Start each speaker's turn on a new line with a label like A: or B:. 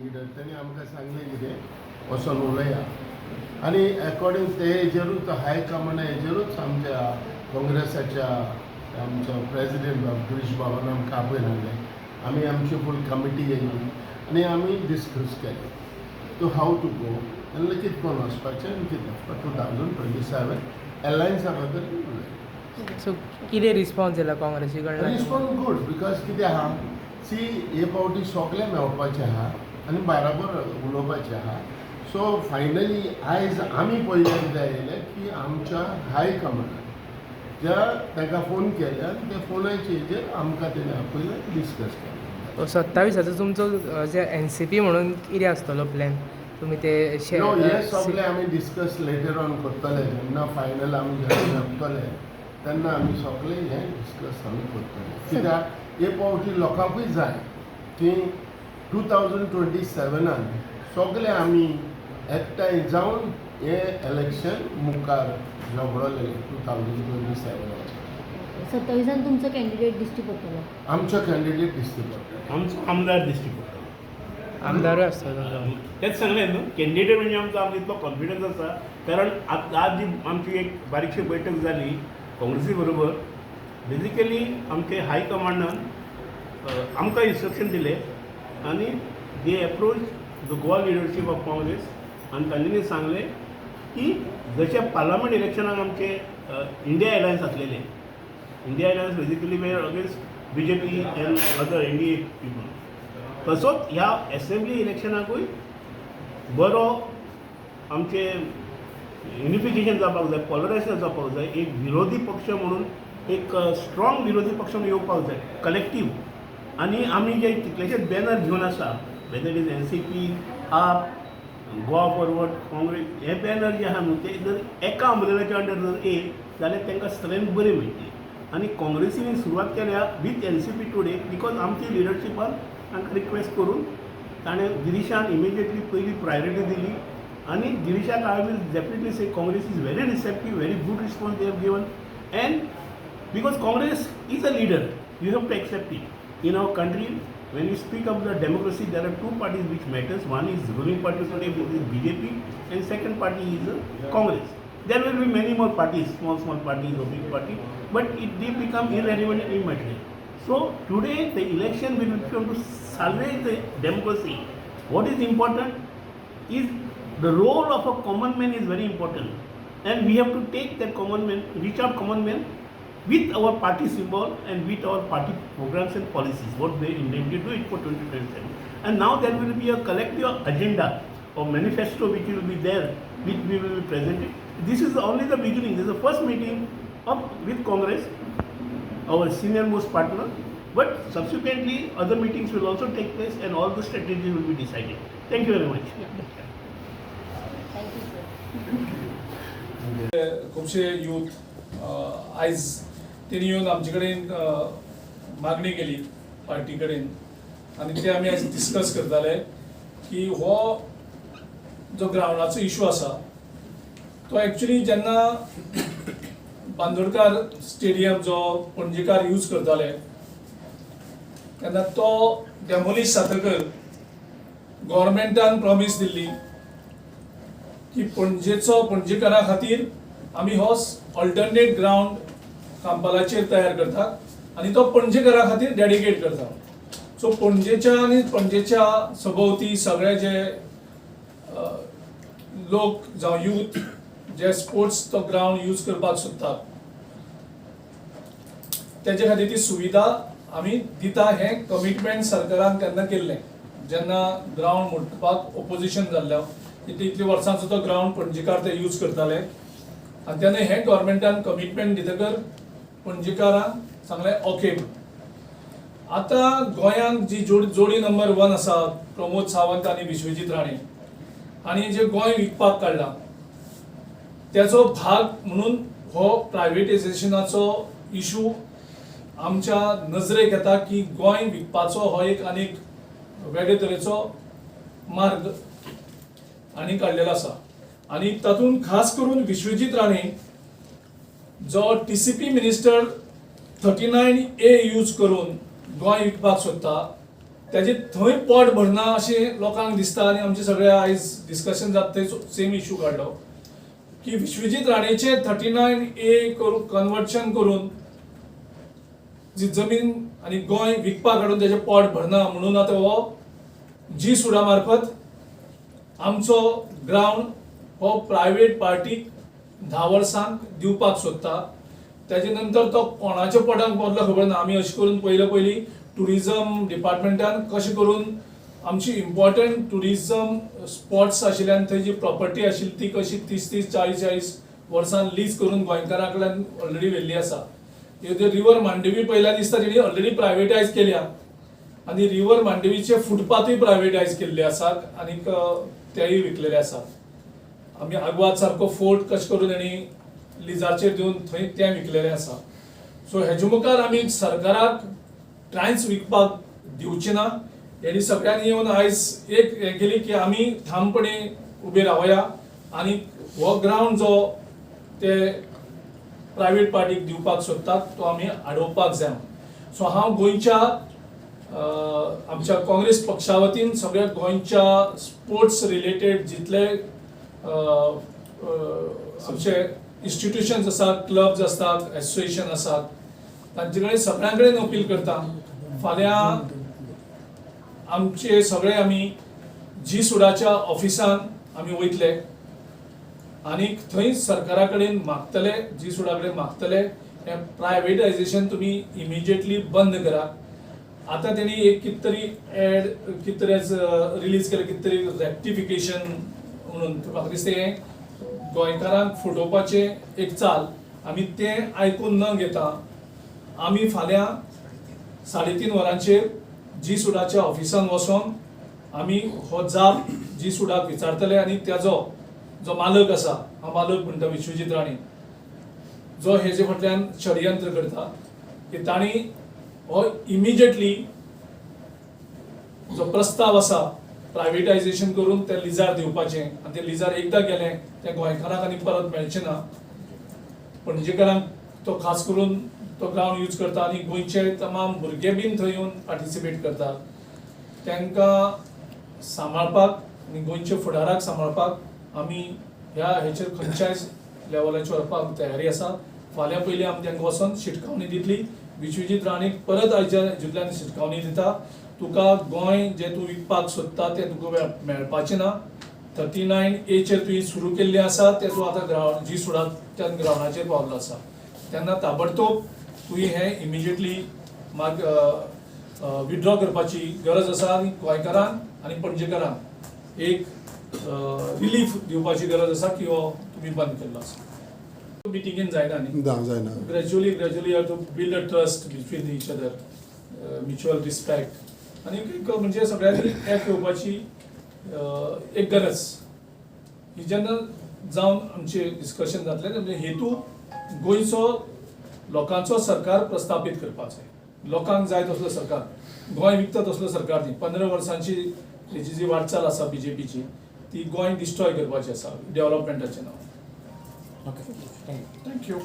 A: Leader तेणी आमकां सांगलें कितें वचोन उलया आनी एकॉर्डींग ते हेजेरूच हाय कमांडा हेजेरूच आमच्या काँग्रेसाच्या आमचो प्रेजिडेंट बाब गिरीश बाबान आमकां आपयन हाडलें. आमी आमची फूल कमिटी येयली आनी आमी डिस्कस केलें टू how to go आनी कितें करून वचपाचें आनी कितें 2027 एलायन्सा बद्दल उलयलें.
B: सो कितें रिस्पॉन्स येयला काँग्रेसी कडल्यान?
A: रिस्पॉन्स गूड, because कितें आहा सी, हे फावटी सगळें मेळपाचें आहा आनी बाराबर उलोवपाचें आहा. सो फायनली आयज आमी पयलें कितें येयलें की आमच्या हाय कमांडान ज्या ताका फोन केले आनी त्या फोनाचे हेजेर आमकां तेणें आपयलें, डिस्कस केलें.
B: 27 तुमचो जे एनसीपी म्हणून कितें आसतलो प्लॅन तुमी ते
A: नो, हे सगळे आमी डिस्कस लेटर ऑन करतले. जेन्ना फायनल आमी जेन्ना जमतले तेन्ना आमी सगळे हे डिस्कस आमी करतले, कित्याक हे फावटी लोकांकूय जाय की 2027 नान सगळे आमी एकठांय जावन हे इलेक्शन मुखार झगडलेले 2027 नाचें.
C: 27 तुमचो कॅन्डिडेट दिश्टी पडटलो?
A: आमचो कॅन्डिडेट दिसता पडटलो.
D: आमचो आमदार दिश्टी पडटलो.
B: आमदारूय आसतलो तुमचो.
D: तेच सांगलें न्हू, कॅन्डिडेट म्हणजे आमचो आमकां इतलो कॉन्फिडन्स आसा, कारण आज जी आमची एक बारीकशी बैठक जाली काँग्रेसी बरोबर, बेजिकली आमचे हाय कमांडान आमकां इन्स्ट्रक्शन दिलें आनी they approach the Goa leadership of Congress आनी तांच्यांनी सांगलें की जशें पार्लमेंट इलेक्शनाक आमचे इंडिया एलायन्स आसलेले, India Alliance basically were against BJP and other NDA people, तसोच ह्या एसेंब्ली इलेक्शनाकूय बरो आमचे युनिफिकेशन जावपाक जाय, पोलरायझेशन जावपाक जाय, एक विरोधी पक्ष म्हणून, एक स्ट्रॉंग विरोधी पक्ष म्हणून येवपाक जाय कलेक्टीव. आनी आमी जे कितलेशेच बॅनर घेवन आसा, whether is NCP, आप, गोवा फॉरवर्ड, काँग्रेस, हे बॅनर जे आहा न्हू, ते जर एका अम्ब्रेलाच्या अंडर जर येयत जाल्यार तांकां स्ट्रेंथ बरी मेळटली. आनी काँग्रेसीन सुरवात केल्या with NCP today, because आमची लिडरशिपान तांकां रिक्वेस्ट करून ताणें गिरीशान इमिजिएटली पयली प्रायोरिटी दिली. आनी गिरीशाक I will definitely say Congress is very receptive, very good response they have given, and because Congress is a leader, you have to accept it. In our country, when you speak of the democracy, there are two parties which matters. One is ruling party today, which is BJP, and second party is Congress. There will be many more parties, small small parties or big party, but they become irrelevant and immaterial. So today the election will become to salvage the democracy. What is important is the role of a common man is very important, and we have to take that common man, reach out common man with our party symbol and with our party programs and policies, what they intend to do it for 2027. And now there will be a collective agenda or manifesto which will be there, which we will be presented. This is only the beginning. This is the first meeting of with Congress, our senior most partner. But subsequently, other meetings will also take place and all the strategies will be decided. Thank you very much.
C: Thank you, sir.
E: खुबशे youth आयज तेणी येवन आमचे कडेन मागणी केली party कडेन आनी ते आमी आयज डिस्कस करताले की हो जो ग्रावंडाचो इशू आसा तो एक्चुली जेन्ना बांदोडकार स्टेडियम जो पणजेकार यूज करताले तेन्ना तो डेमोलिश जातकर गव्हर्मेंटान प्रॉमीस दिल्ली की पणजेचो पणजेकारां खातीर आमी हो ऑल्टरनेट ग्रावंड कांपालाचेर तयार करतात आनी तो पणजेकारां खातीर डेडिकेट करता. सो पणजेच्या आनी पणजेच्या सभोवती सगळे जे लोक जावं यूथ जे स्पोर्ट्स तो ग्रावंड यूज करपाक सोदतात, तेजे खातीर ती सुविधा आमी दिता हें कमिटमेंट सरकारान तेन्ना केल्लें, जेन्ना ग्रावंड मोडपाक ओपोजिशन जाल्लें. इतली इतली वर्सांचो तो ग्रावंड पणजेकार ते यूज करताले आनी तेन्ना हें गव्हर्मेंटान कमिटमेंट दितकर पणजेकारांक सांगलें ओके म्हणून. आतां गोंयांत जी जोडी नंबर वन आसा, प्रमोद सावंत आनी विश्वजीत राणे, आनी जे गोंय विकपाक काडलां त्याचो भाग म्हणून हो प्रायवेटायझेशनाचो इशू आमच्या नजरेक येता की गोंय विकपाचो हो एक आनीक वेगळे तरेचो मार्ग आनी काडलेलो आसा. आनी तातूंत खास करून विश्वजीत राणे जो TCP minister 39A use करून गोंय विकपाक सोदता. ताजें थंय पोट भरना अशें लोकांक दिसता आनी आमचे सगळे आयज डिस्कशन जाता थंय सेम इशू काडलो की विश्वजीत राणेचे 39A करून कन्वर्शन करून जी जमीन आनी गोंय विकपाक हाडून तेजें पोट भरना म्हणून आतां हो जी सुडा मार्फत आमचो ग्रावंड हो प्रायवेट पार्टीक 10 वर्सांक दिवपाक सोदता. ताजे नंतर तो कोणाच्या पोटांक पडलो खबर ना. आमी अशें करून पयले पयलीं ट्युरिजम डिपार्टमेंटान कशें करून आमची इम्पॉर्टंट ट्युरिजम स्पॉट्स आशिल्ल्यान थंय जी प्रॉपर्टी आशिल्ली ती कशी 30-30, 40-40 वर्सां लीज करून गोंयकारां कडल्यान ऑलरेडी व्हेल्ली आसा. रिवर मांडवी पयल्या दिसता तेणी ऑलरेडी प्रायवेटायज केल्या आनी रिवर मांडवीचे फुटपाथूय प्रायवेटायज केल्ले आसात आनीक तेय विकलेले आसात. आमी आगवाद सारको फोर्ट कशें करून तेणी लिजाचेर दिवन थंय तें विकलेलें आसा. सो हेजे मुखार आमी सरकाराक कांयच विकपाक दिवचे ना. हेणी सगळ्यांनी येवन आयज एक हें केली की आमी ठामपणे उबे रावया आनी हो ग्रावंड जो ते प्रायवेट पार्टीक दिवपाक सोदतात तो आमी आडोवपाक जाय. सो हांव गोंयच्या आमच्या काँग्रेस पक्षा वतीन सगळ्या गोंयच्या स्पोर्ट्स रिलेटेड जितले आमचे इन्स्टिट्युशन्स आसात, क्लब्स आसात, एसोसिएशन आसात, तांचे कडेन सगळ्यां कडेन अपील करता, फाल्यां आमचे सगळे आमी जी सुडाच्या ऑफिसान आमी वयतले आनीक थंय सरकारा कडेन मागतले, जी सुडा कडेन मागतले हें प्रायवेटायजेशन तुमी इमिजिएटली बंद करा. आतां तेणी एक कितें तरी एड कितें तरी आयज रिलीज केलें, कितें तरी रेक्टिफिकेशन म्हणून. म्हाका दिसता हें गोंयकारांक फटोवपाचें एक चाल. आमी तें आयकून न घेता आमी फाल्यां 3:30 वरांचेर जी सुडाच्या ऑफिसान वचोन आमी हो जाप जी सुडाक विचारतले आनी तेजो जो मालक आसा, हांव मालक म्हणटा विश्वजीत राणे, जो हेजे फाटल्यान षडयंत्र करता, की तांणी हो इमिजिएटली जो प्रस्ताव आसा प्रायवेटायजेशन करून ते लिजार दिवपाचें आनी ते लिजार एकदां गेलें तें गोंयकारांक आनी परत मेळचें ना. पणजेकारांक तो खास करून तो ग्रावंड यूज करता आनी गोंयचे तमाम भुरगे बीन थंय येवन पार्टिसिपेट करतात. तांकां सांबाळपाक आनी गोंयच्या फुडाराक सांबाळपाक आमी ह्या हेचेर खंयच्याय लेवलाचेर व्हरपाक तयारी आसा. फाल्यां पयलीं आमी तांकां वचोन शिटकावणी दितली. विश्वजीत राणेक परत आयच्या हेतूंतल्यान शिटकावणी दिता, तुका गोंय जें तूं विकपाक सोदता तें तुका मेळपाचें ना. 39Aचेर तुवें सुरू केल्लें आसा तें तूं आतां ग्रावंड जी सुडाच्या ग्रावंडाचेर पावल्लो आसा, तेन्ना ताबडतोब तुवें हें इमिजिएटली माग विड्रॉ करपाची गरज आसा आनी गोंयकारांक आनी पणजेकारांक एक रिलीफ दिवपाची गरज आसा की हो तुमी बंद केल्लो आसा. मिटिंगेन जायना न्ही,
F: जायना.
E: Gradually you have to build a trust between each other, mutual respect आनी एक म्हणजे सगळ्यांनी एक येवपाची एक गरज ही जेन्ना जावन आमचें डिस्कशन जातलें. म्हणजे हेतू गोंयचो लोकांचो सरकार प्रस्थापीत करपाचो, लोकांक जाय तसलो सरकार, गोंय विकता तसलो सरकार न्ही. 15 वर्सांची हेजी जी वाटचाल आसा बीजेपीची ती गोंय डिस्ट्रॉय करपाची आसा डेव्हलपमेंटाचें नांव.
B: Okay, thank you.
E: Thank you.